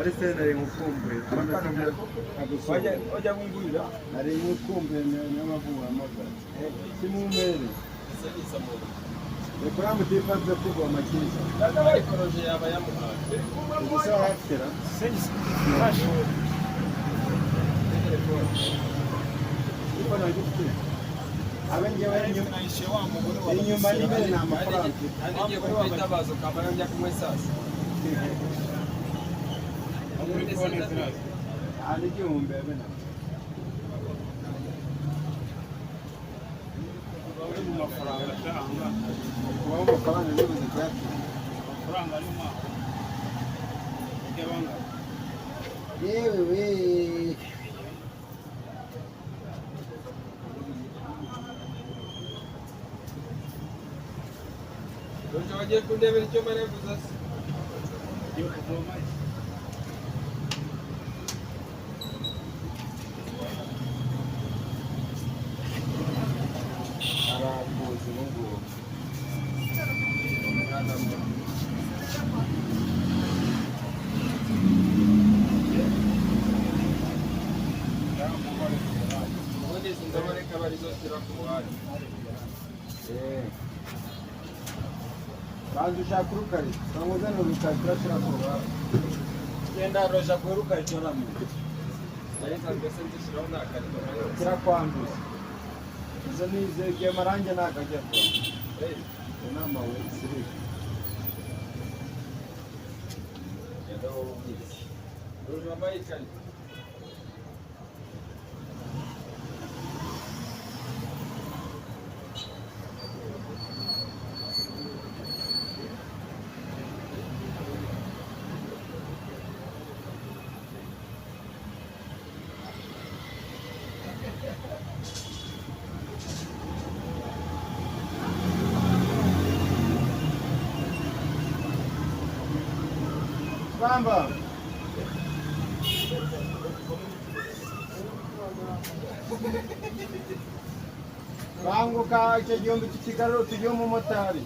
Ari se nari nkukumbuye. Wajya wajya kungurira. Nari nkukumbuye, niyo mpamvu uhamagara. Kimumbere. Reka uriya mutipe aze kuvoma cyiza. Ikoroje yaba yamuhaye. Ubuse warafitera? Kuko ntagifite. Abe njyewe inyuma n'imbere ni amafaranga. Kandi ngiye kukwitabaza ukaba njya kunywa esasi. Nta n'igihumbi abe na. Kubaho amafaranga ntibuze kuyatira. Yewe we. Roje, wagiye kundebera icyo marevuza se? Arakuzi ubu ngubu. Ubundi izi ndobo reka aba arizo shyira ku ruhande. Eh. Banza ushaka urukarito cyangwa uzane urukarito urashyira ku ruhande. Genda roja kwa rukarito na mwe. Nari nsanzwe se nzishyiraho nta karito na yose. Kirakwanduza. Izo ni izo igihe amarangi ntabwo ajya vuba. Hey, Iyo ni amabuye sirimu. genda wowe ubwiriza. Roje, wambaye ikarito. Bamba. Banguka icyo gihumbi tukigarura tujye umumotari.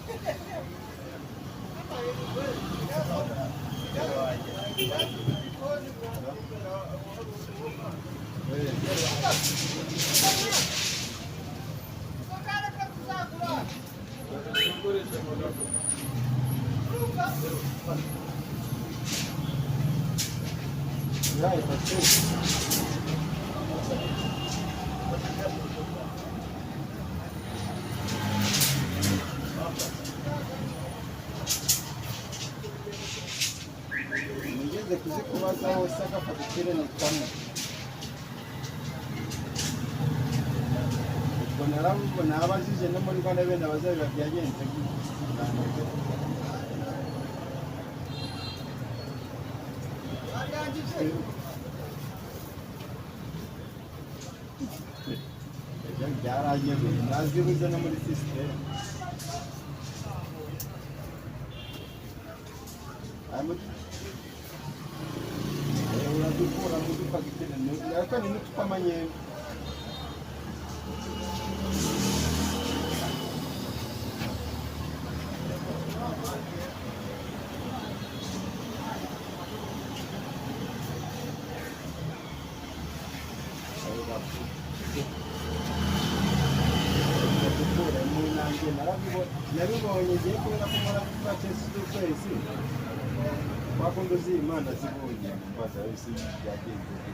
Ukoresha mu ndobo. Yayi fatu. Nigeze kuzikubaza hose agafagitire ni kamwe. Ubwo narabajije no muri Rwanda bene abazabiba byagenze gute. Ibyo byaranyobeye nazibuze no muri sisiteme. Uradukura mu dufagitire ariko ni n'utw'amanyembe. Gukuramo nanjye nabibonye ngiye kubera ko nkora purchase z'ukwezi wakundi uzi Imana zibonye mbaza wese byagenze gute.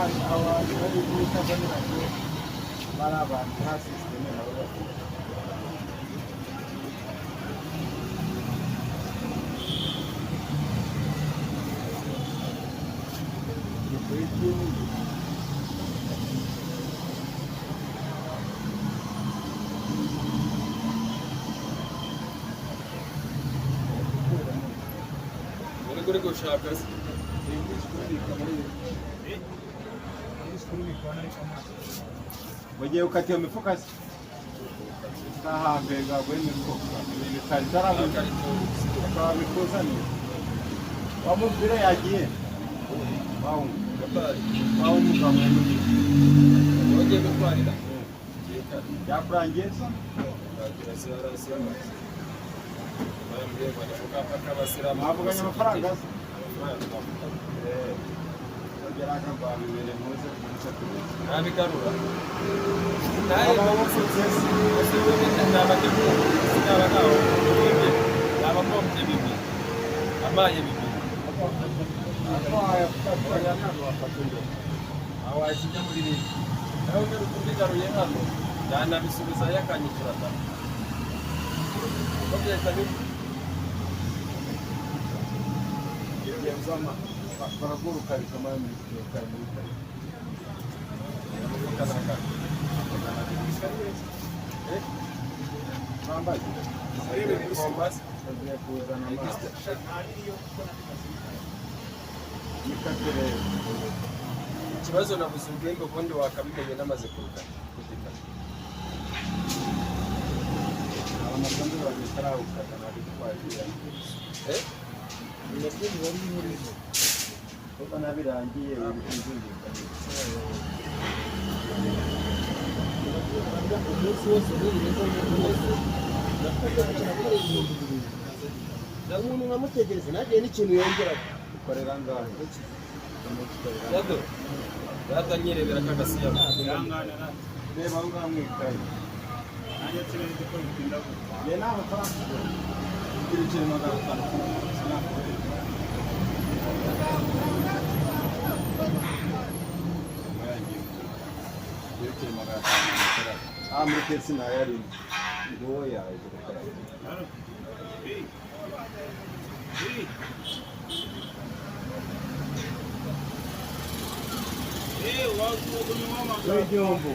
Ariko abantu bari guhita mbonera ko bari abantu nta sisiteme nabo bafite. Ni kuri dini. Uri kuri gushaka se? Wagiye ukata iyo mifuka se? Ntahambe gaguhe imifuka. Ibi bikarito Ikarito. Akaba bikuzaniye. Wamubwira yagiye. Wawunga. Motari. Aho umuzamuye n'undi. Wongeye gutwarira. Byakurangiye se? Mwavuganye amafaranga se? Ongera akagwa bibiri muze kuza kubeza. Nabigarura. Abawufutse se? Nabakombye bibiri amaye bibiri awakijya muri leta nawe ugaruka ubigaruye hano yanabisubizayo akanyishyura da uko byahita Baraguruka bikamara muri muri kare. bimufuka. Bambaye. Mombasa. Bagiye kuzana amazi. Nikature. Ikibazo nabuze ubwenge, ubundi wakabimenye namaze kurukata kuzikata. Abamasambi babitarawukata nabitwagira. Eh? Kuko nabirangiye ibizumvikana. Umunsi wose n'ibirenze umunsi nakoreye 2000, umuntu nkamutegereza ntagiye n'ikintu yongeraho. Ukorera ngahe? Yado data nyirebera kagasiya. Reba aho ngaho mwikaye. Njye nta mafaranga ugura. Ugira ikintu 500 sinakubeshya. Ugira ikintu 500 amafaranga. Ah, muri kesi ntayarimo. Nguwo yaje gukora. W'ibyombo.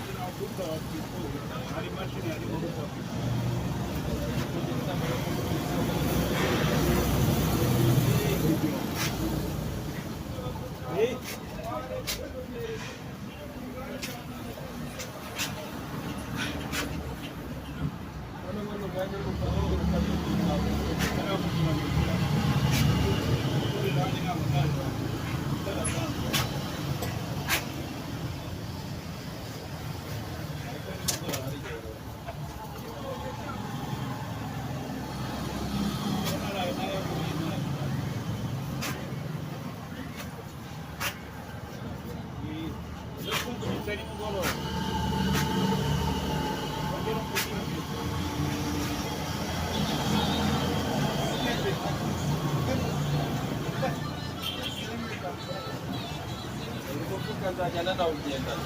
Umufuka nzajyana nawugendana.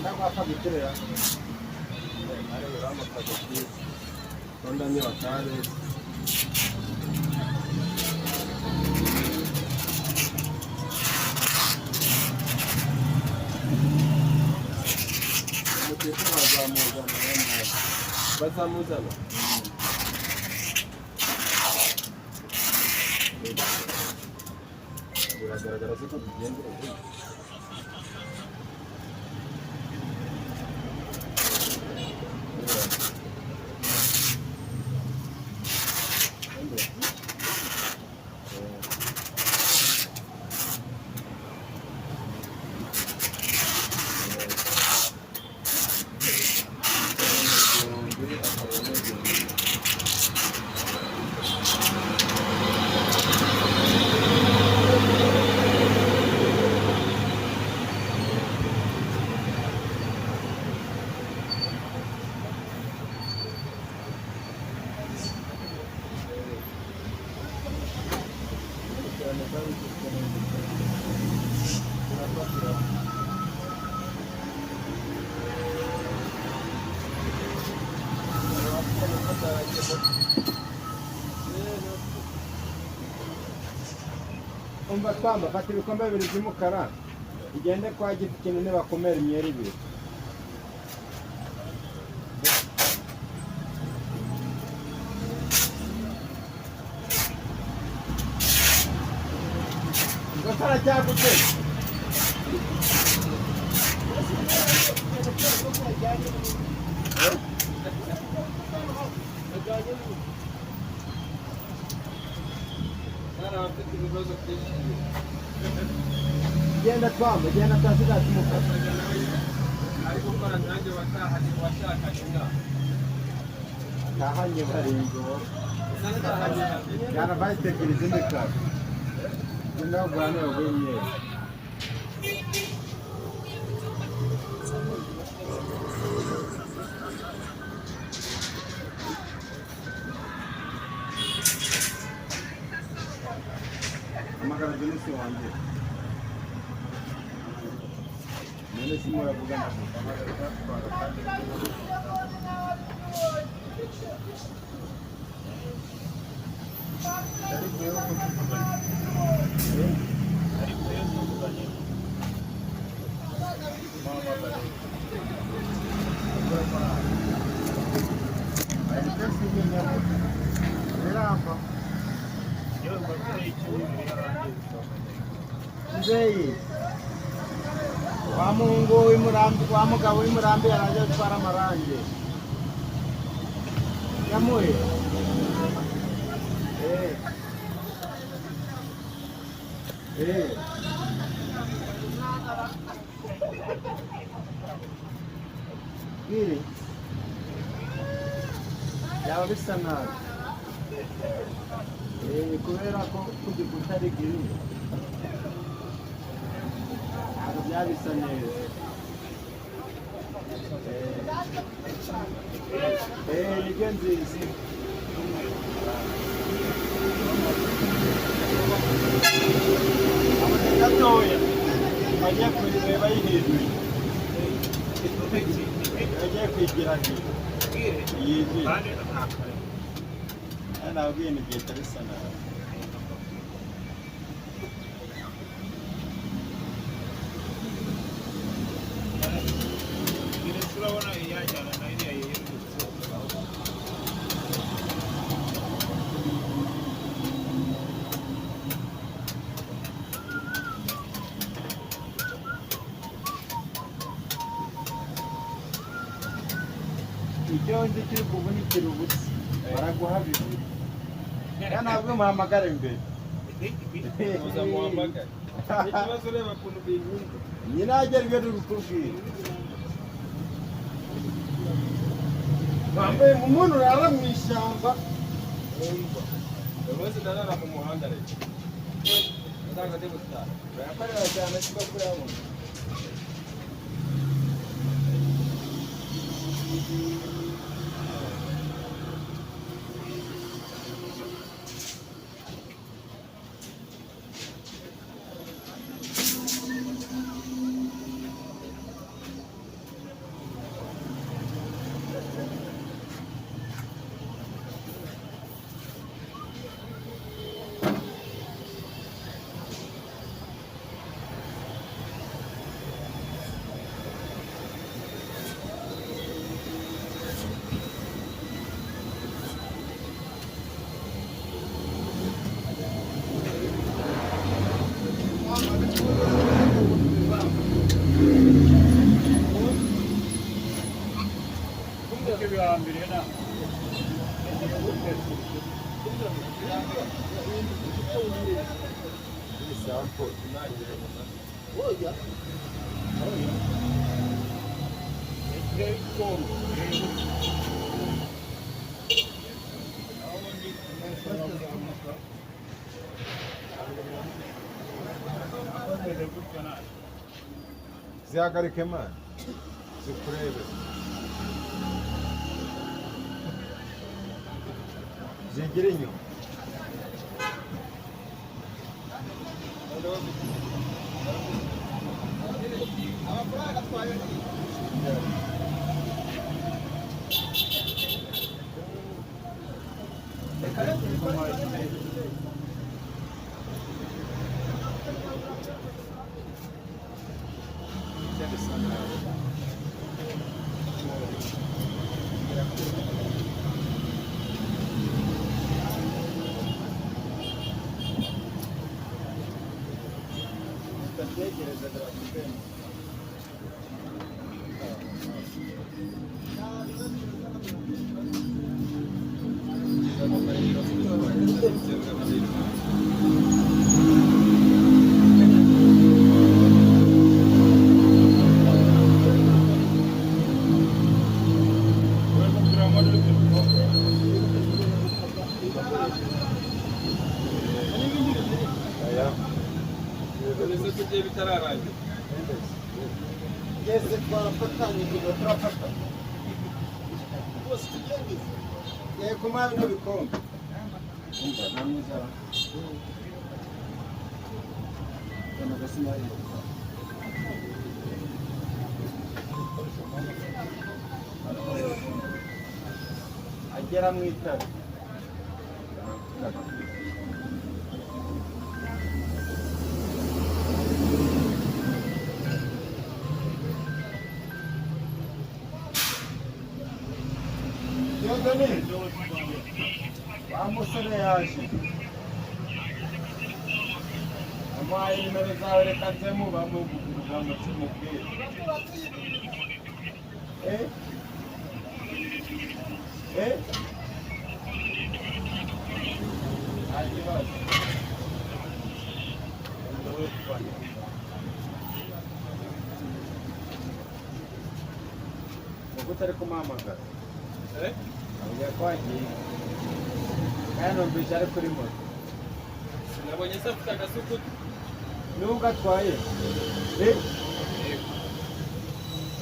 Ndagwa fagitire. Honda ni wakale. Umuteko bazamuzana we. Bazamuzana. Biragaragara se ko bigendera ubundi. Cyane twari dukeneye turafatira. Umva twamba, fata ibikombe bibiri by'umukara, ugende kwa Giti kinini bakomera imyeri ibiri. Ngo karacyagutse. Abafite ibibazo byinshi. Genda twamba, genda twasigaye umukara. Ari gukora nkanjye watahanye, washakanye umwana. Atahanye barindwi wowe. Natahanye babiri. Jyana vayisi ebyiri z'imikara. Genda ugurane baguhe imyeri. Hamagara Denise wanjye. None se muravugana gute? Biramba. Nzeyi. Wa muhungu w'imurambi, wa mugabo w'imurambi yaraje gutwara amarangi. Yamuhe. Eh. Eh. Biri. Byaba bisa nabi. Eh, kubera ko ku gikuta ari green. Ntabwo byaba bisa neza. Eh, eh, nibyo nziza. Abona gatoya. Bagiye kuyireba yihinduye. Bagiye kuyigira ngiyo. Yijimye. Nabwiye ni byita bisa nabi. Urabona iyajyana na iriya yihindutse. Icyo nzi kiri kuvunikira ubusa baraguha bibiri. Ya ntabwo muhamagara imbere. Uza muhamagare. Ikibazo ureba ukuntu bihinduka. Nyina agera ibyo turi kukubwira. Wambaye umuntu urara mu ishyamba. Buri munsi ndarara mu muhanda rero. Ntabwo ndi gutaha. Urayakorera cyane siko kuyabona. Oya. Zihagarike mani zikurebe, zigire inyuma. Amafaranga twayariye. Reka reka tubikore. Ndatekereza ndakupenda. Aya. None se tugiye bitararangira? Twese twarafatanyije turafatanya. Rwose tugendeze. Yego kumara bino bikombe. Umva namwe za. Kana gasima yego. Agera mu itara. Yodani. Wa musore yaje. Amuhaye nimero zawe, reka nze mubwire. Eh? Eh? Nta kibazo. Ubwo utari kumuhamagara. Eh? Avuga ko wagiye. Kandi numvise ari kuri moto. Nabonye se afite agasuku. Nubwo atwaye. Eh?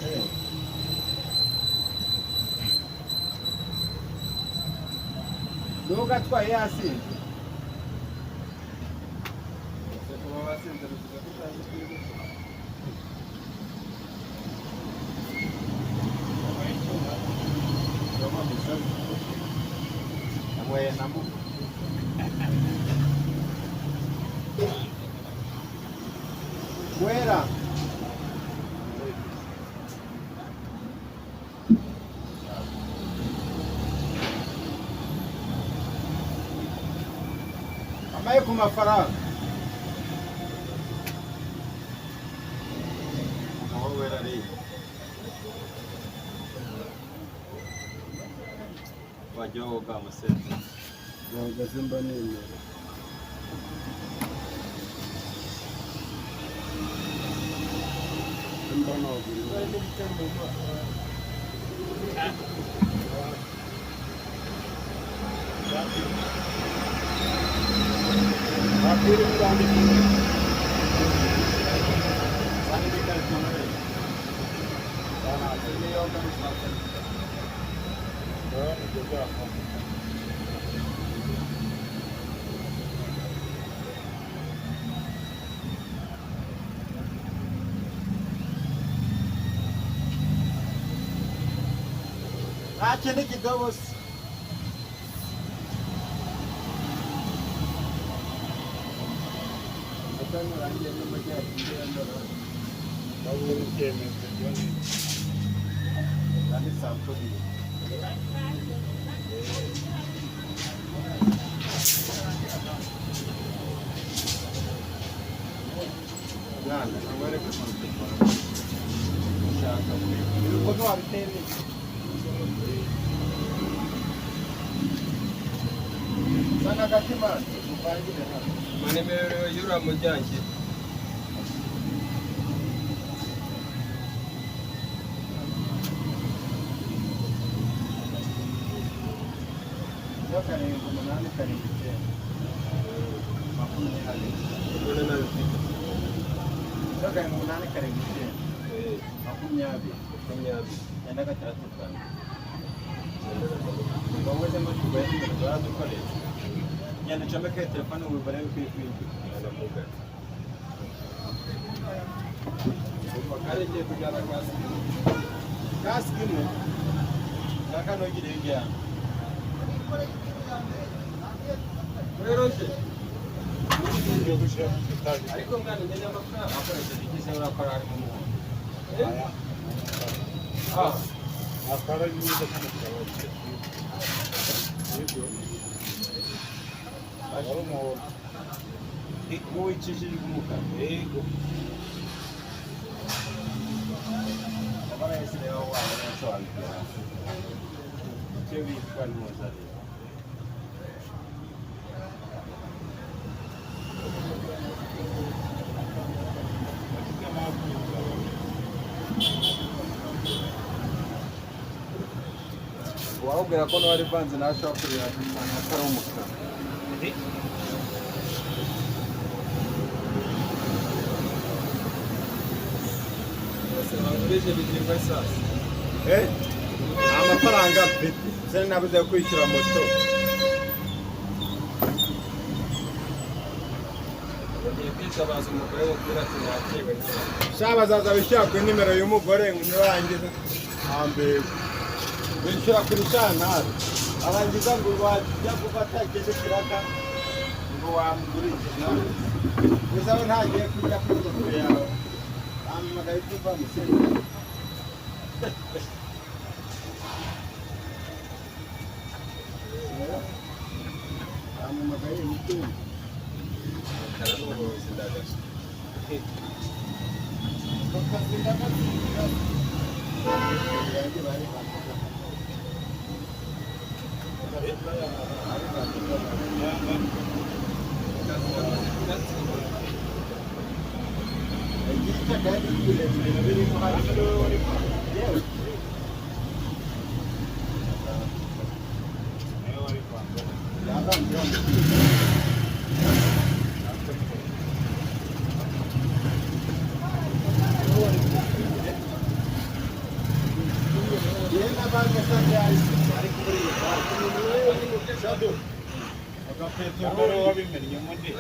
Eh. Nubwo atwaye yasinze. Ese kuba wasinze bivuze ko utazi kwibuka? Yanyweye na muko. Wera. Amaye ku mafaranga. Aho wera ari. Wajya woga musetse. Bahagaze mba nemera. Mba nagura. Nta kindi kidobo se. Ibikorwa wabiteye. Sana agatima muvangire hano. Manimero y'uriya muryango. Zeru karindwi umunani karindwi icyenda 20. None nabifite. Zeru karindwi umunani karindwi icyenda 20 20. 96 4. Ngo weze ngo tugoye nimero zaradukoresha. Genda ucomeke telefone wibare uko iri kwinjira. Ndavuga. Umva ngiye kujyana kasike. Kasike imwe shaka ntugire iyo ujyana. Kuri roje. Ngiye gushyira ku itabi. Ariko mwana njye amafaranga. Akoresheje iki se urakora harimo umuhondo? Ah. Akara neza k'umukara. Yego. Ari umuhondo. Wicishijwe umukara. Yego. Amabara yose rero wabona icyo wabibwira. Icyo bitwa ntuzareba. Wabwira ko n'uwari vanze nawe ashobora kureba atari umukara. Bangurije bigirwa sasa. Nta mafaranga mfite se nabuze kwishyura moto. Ngiye kwitabaza umugore mubwira ati nakiwe. Sha bazaza bishyura kuri nimero y'umugore ngo nirangiza hambere bishyura kuri shantari arangiza ngo wajya gufata ikindi kiraka ngo wamugurije nawe gusa we ntagiye kujya kuri moto yawe ampamagaye kuva musenyi. Ampamagaye umutungo. Umukara n'uburozi ndagashya. Yanjye bari bambaye. Igice kandi kirekire birimo hano yewe. Yabanze Agapeteroli wabimennyemo nde?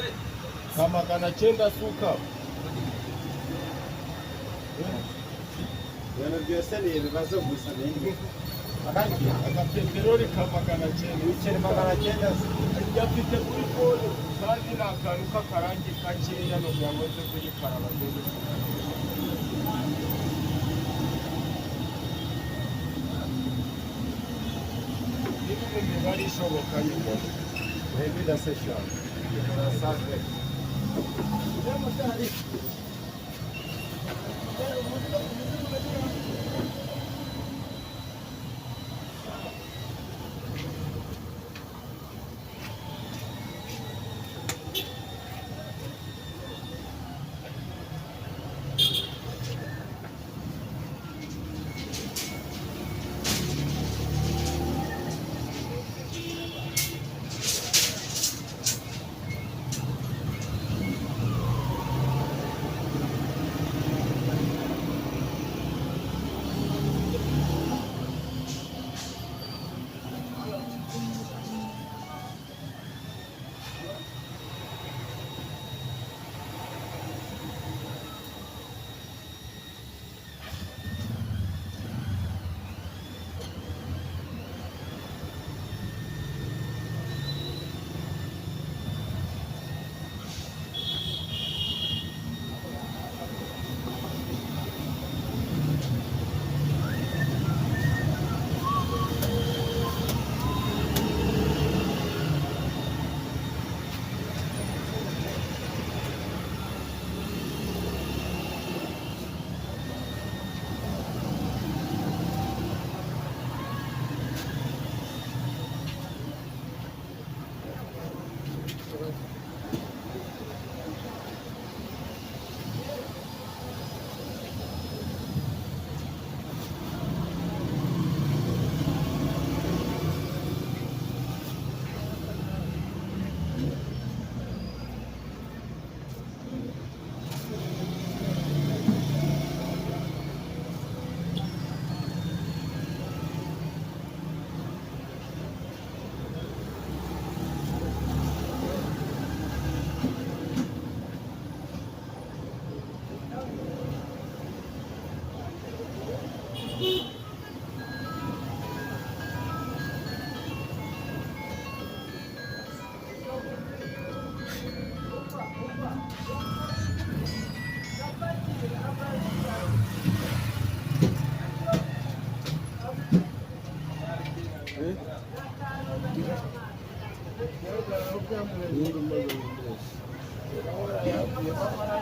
Ka 900 suka. Ibintu byose ni ibibazo gusa bindi. Agapeteroli ka 900. Ibiceri 900 se. Gafite kuri fone kandi ni akantu k'akarangi gakeya ni ukugira ngo nze kuyikaraba nze gusiga. Niba mu mibare ishoboka nyine. Bebida session. Saswe.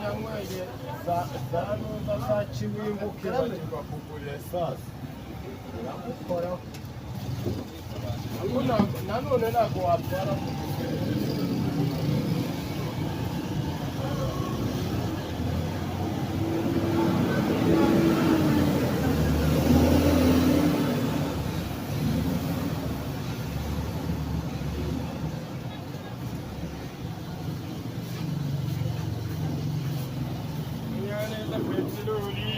Yanyweye za nuza za kiwimbu, ukibagirwa kugura esanse iragukoraho. Nanone ntabwo watwara mu gihe. Munyaneza peteroli,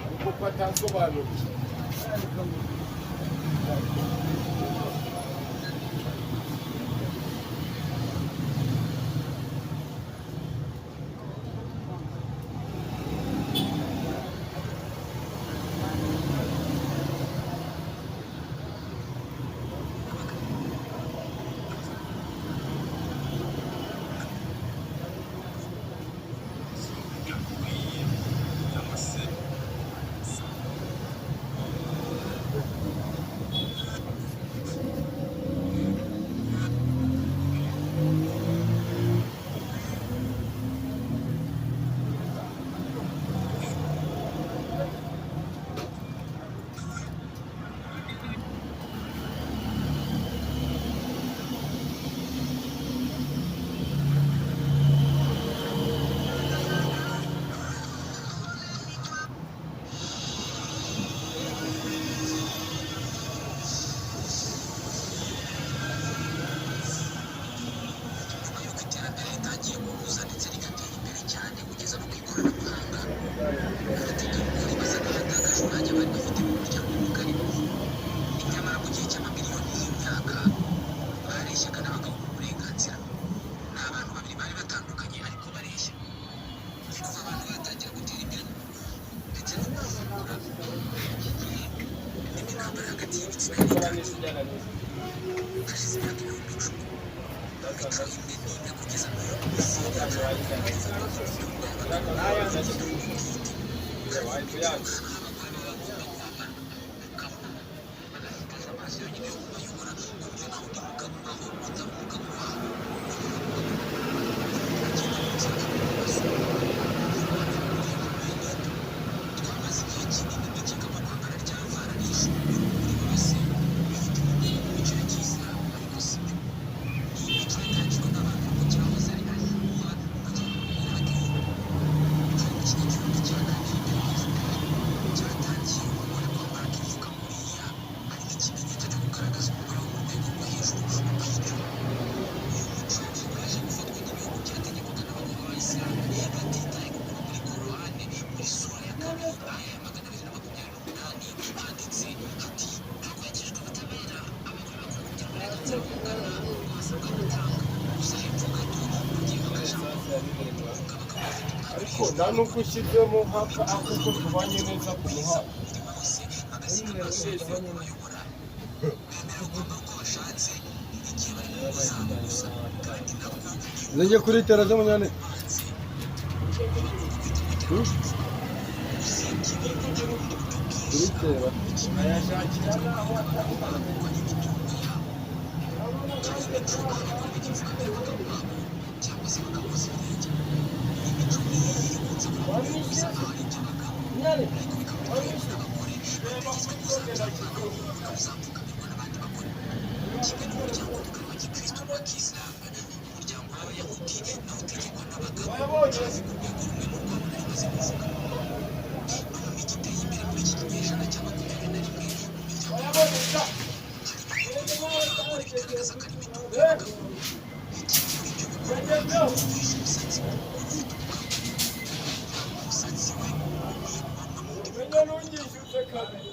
ariko ko atasobanukiwe. Ariko nta nubwo ushyizemo mpaka akuko tubanye neza ku muhanda. Nijye kuri tera z'umunyane. Kuri tera. Ayashakira n'aho atari. Umenya ntunyishyuze kabiri.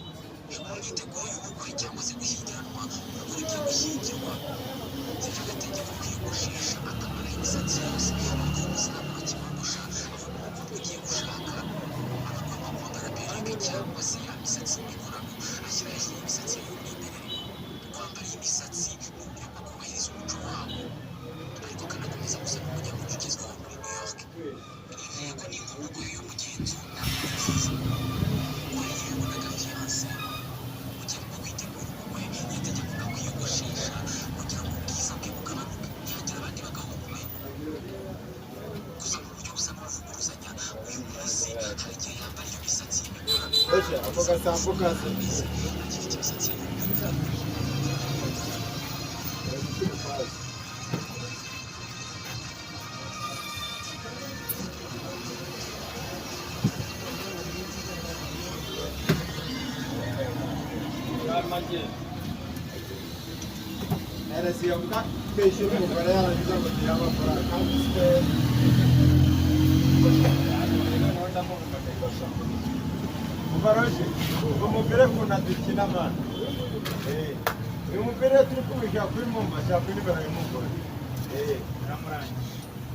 Ako gasambu kase. Eresiyoka kwishyura umugore yarangiza ngo tugire amafaranga. Ubaroje umupira ukuntu adukina mwana. Uyu mupira turi kuwishyura kuri momo ashaka kuri nimero y'umugore.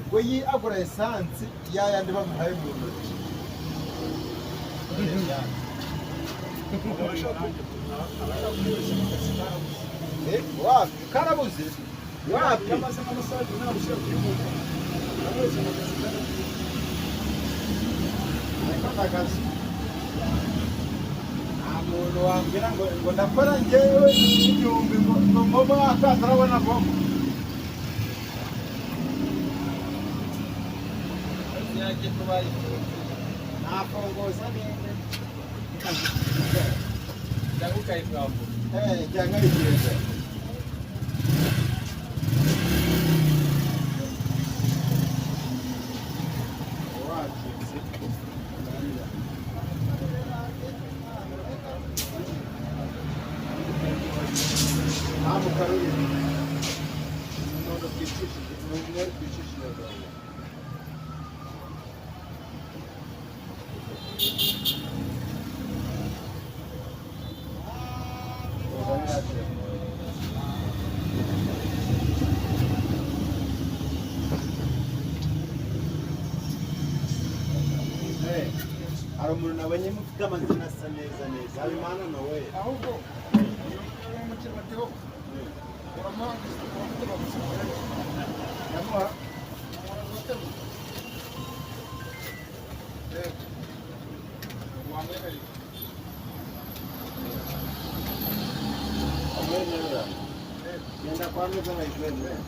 Ubwo yi agura esansi ya yandi bamuhaye mu ntoki. Wapi karabuze wapi. Ariko ndakazi nta muntu wambwira ngo ndakora njyewe 1000 ngo momo akaza arabona momo. Nafunguza ninde Cyangwa ukayifungura. Cyangwa igenda. Wacitse. Nta mukaruri. Umuntu twicishije, ni umwe twicishije agahinda. Hari umuntu nabonye mufite amazina asa neza neza Habimana Noel. Ahubwo uyu mukino bateo uramuha gusa. Yamuha amwemerera genda kwa meza bayikwemerera.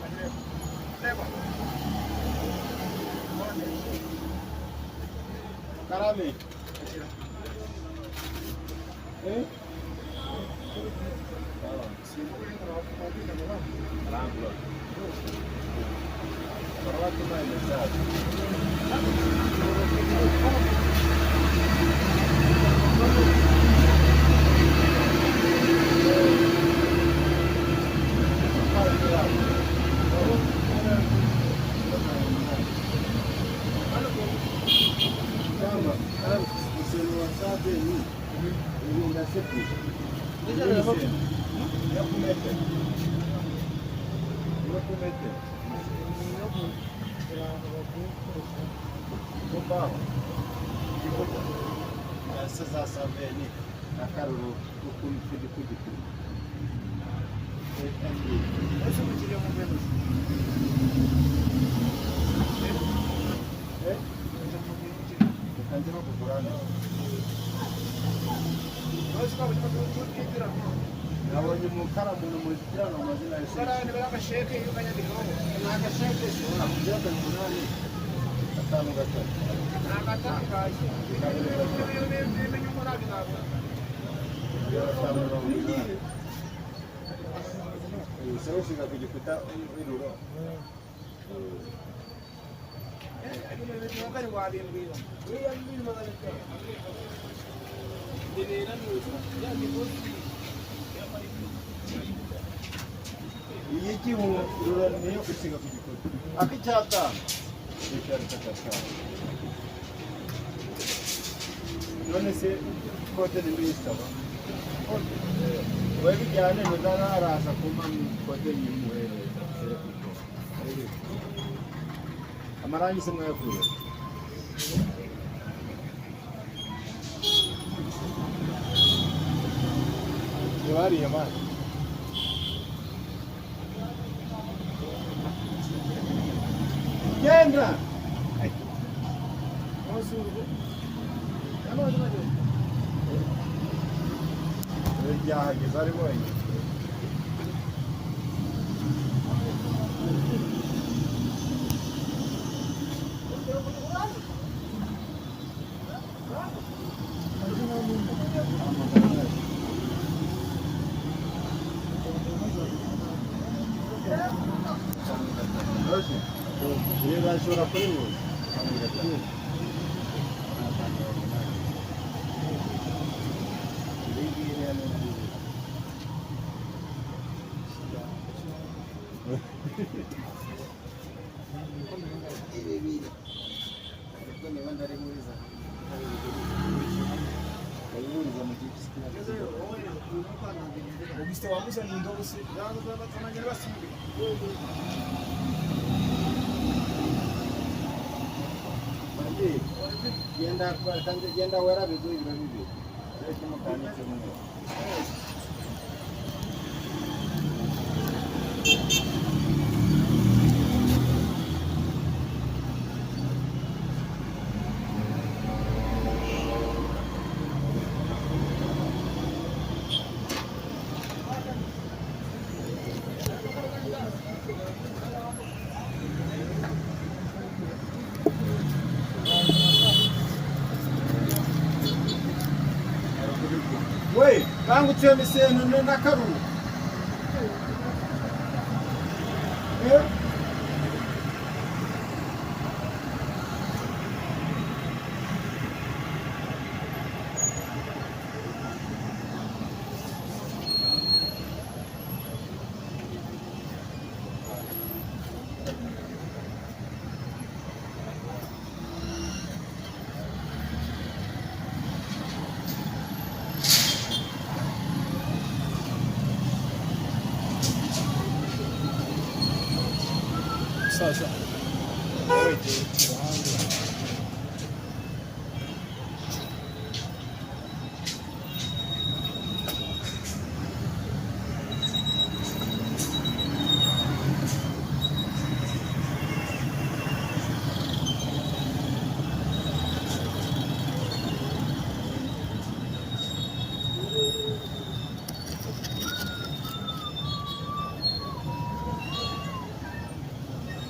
Karame. Nabonye umukara umuntu muzitirana amazina yose. Ni agasheke se zeru karindwi umunani gatanu gatatu kabiri gatatu gatanu 80. Usa usiga ku gikuta w'iruro. Iyi gihurura niyo usiga ku gikuta. Ak'icyatanu. Icyatanu. None se kote nimuyisaba. Wowe bijyane muzana araza kumpa kote nyimuhereza. Amarangi se mwayakuye. Ntibariye mani. Genda! Ryahageze ari bonyine. Urashobora kurihuza. Augustin wamuzaniye indobo se? Genda kandi genda wera bizu ibiro bibiri. Reka mukanya cyumweru. We, bangutse iyo miseno n'akaruhu. Eh? Umusaza wegeye ku ruhande.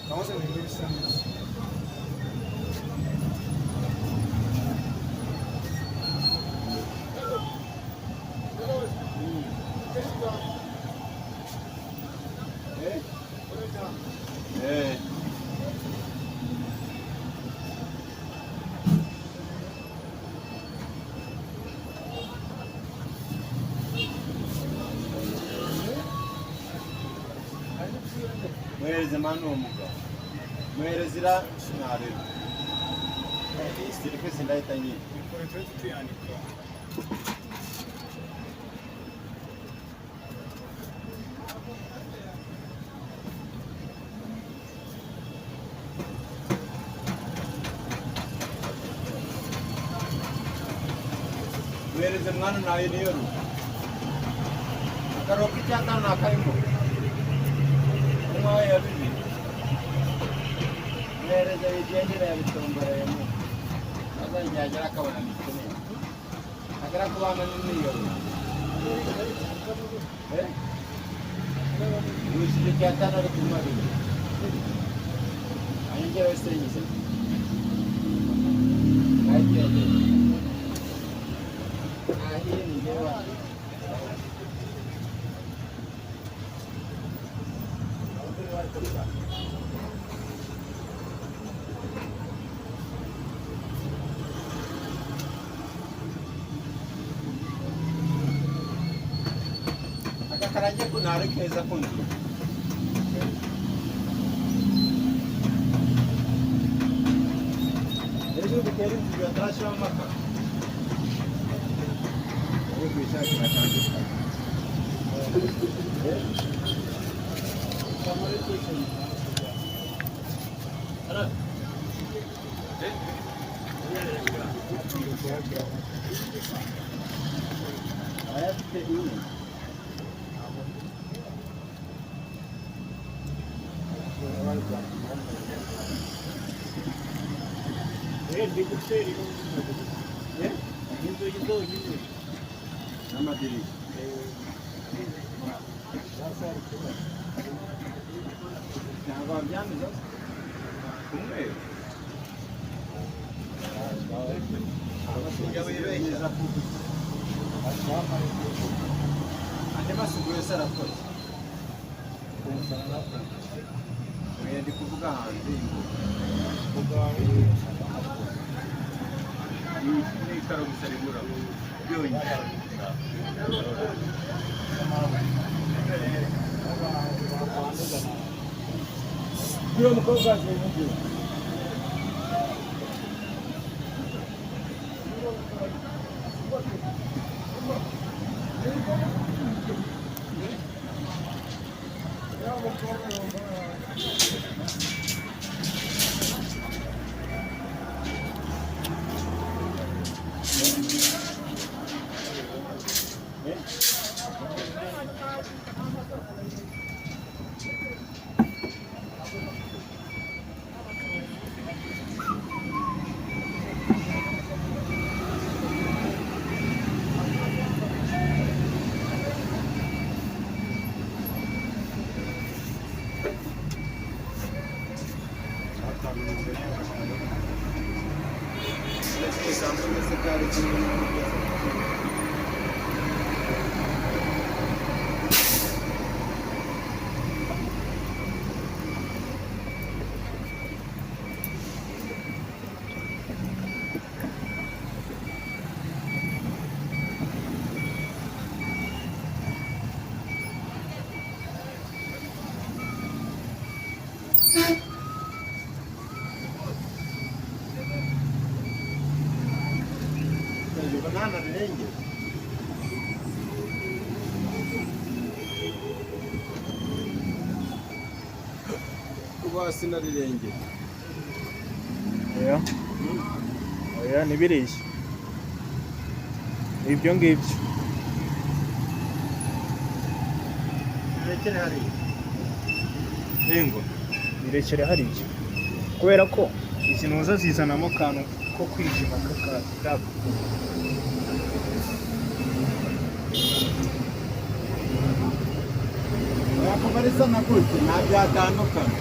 Wamuzaniye indobo isa neza. Eh? Eh. Muhereze mani uwo mugabo. Muhereze ira sinareba. Iyi sirikisi ndahita nyine. Mikoro tujye tuyanika. Muhereze mwana nawe niyo rugo. Akarongo k'icyatanu ni akarimo. Umwe ya bibiri. Muhereze bigendera yabitomboreyemo. Azajya yagera akabona ni kinini. Agera ku bana ni niyo rugo. Eh? Wishyuye icyatanu ari kunywa bibiri. Anyongera wese yize. Agiye agiye. Ahiye ni njyewe. Aka karange ko ntari keza ku nzu. Ejo dutera inzu batarashyiramo amakaro. Uri kwishakira akantu kawe. Ayafite ine. Eh? Inzugi zonyine. N'amadirishya. Ntabwo wabyanduza se? Umweru. Neza kuko. Andi masuku yose arakoze. Oya, ndi kuvuga hanze y'imbuga. Ni ikaro gusa ribura byonyine. Uriya mukobwa waje yumviye. Banana rirengera. Kuba sinarirengera. Oya, oya, ni biriya, ni ibyo ngibyo. Birekere hariya. Ingo. Birekere hariya kubera ko izi ntuza zizanamo akantu ko kwijima k'akadabo. Yakuba risa na gutya nta byatandukana.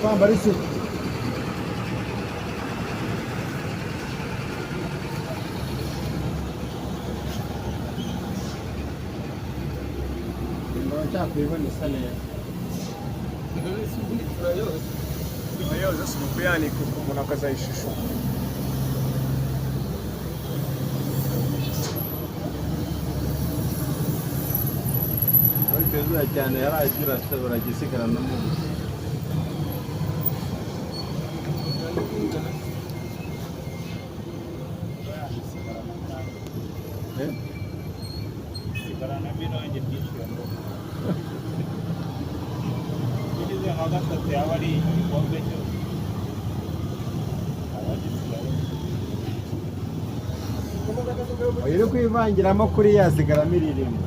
Kwambara isuku. Ingabo nshaka isa neza. Yoza si ukuyanika umuntu akazayishishura. Ariko izuba cyane yaraje urashobora gisigarana mu gusa. Eh? Sigaranamo irangi ryinshi, ugeze nka gatatu yaba ari igikombe cyose aba gisigaye. Oya, uri kwivangiramo kuri yasigaramo iririmo,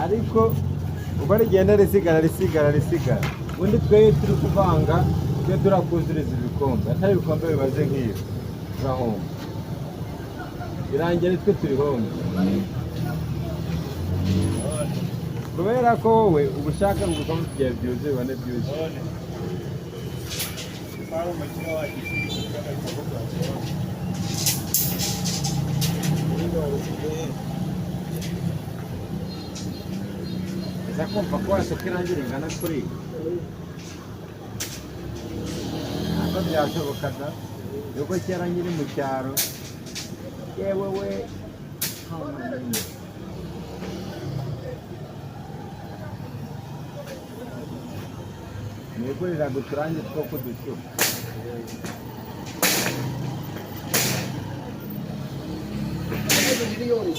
ariko uko rigenda risigara risigara risigara, ubundi twebwe turi kuvanga twe turakuzuriza ibikombe, atari ibikombe bibaze nk'ibi turahomba, birangira twe turihomba kubera ko wowe uba ushaka ngo ibikombe byawe byuzuye ubone byuzuye. None hari umukino wagishyira agahita avuga. Eza kumva ko wasuka irangi ringana kuriya, ntabwo byashobokaga nuko kera nkiri mu cyaro, yewe we, niguriraga uturangi two kuducupa. Amezi miliyoni.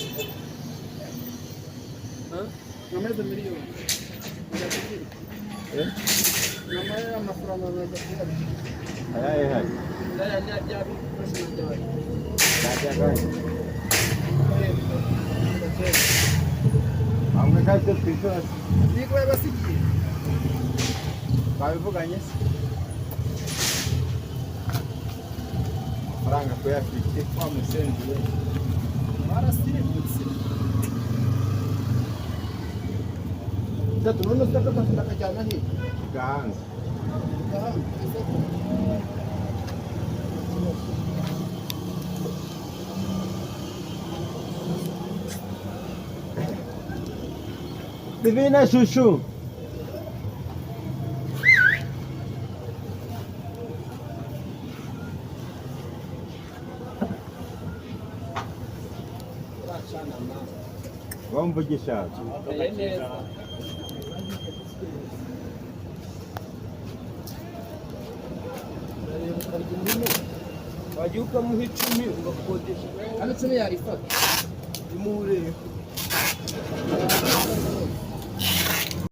Amezi miliyoni. Eh? Nyama amafaranga bagakira. Ayahe hari? Aya bya bikoresho byawe. Najyagahe bamwe kandi twe twishyura se? Niko yabasigiye. Twabivuganye se amafaranga kuyafite wa musenzi we? Barasimbutse. Tatu none se kafata kajyana he? Gahanga. Gahanga. Divina shushu. Wamvugisha. Meye neza. Wajya ukamuha 10 ugakodesha. Hano 10 yarifata. Imuhure.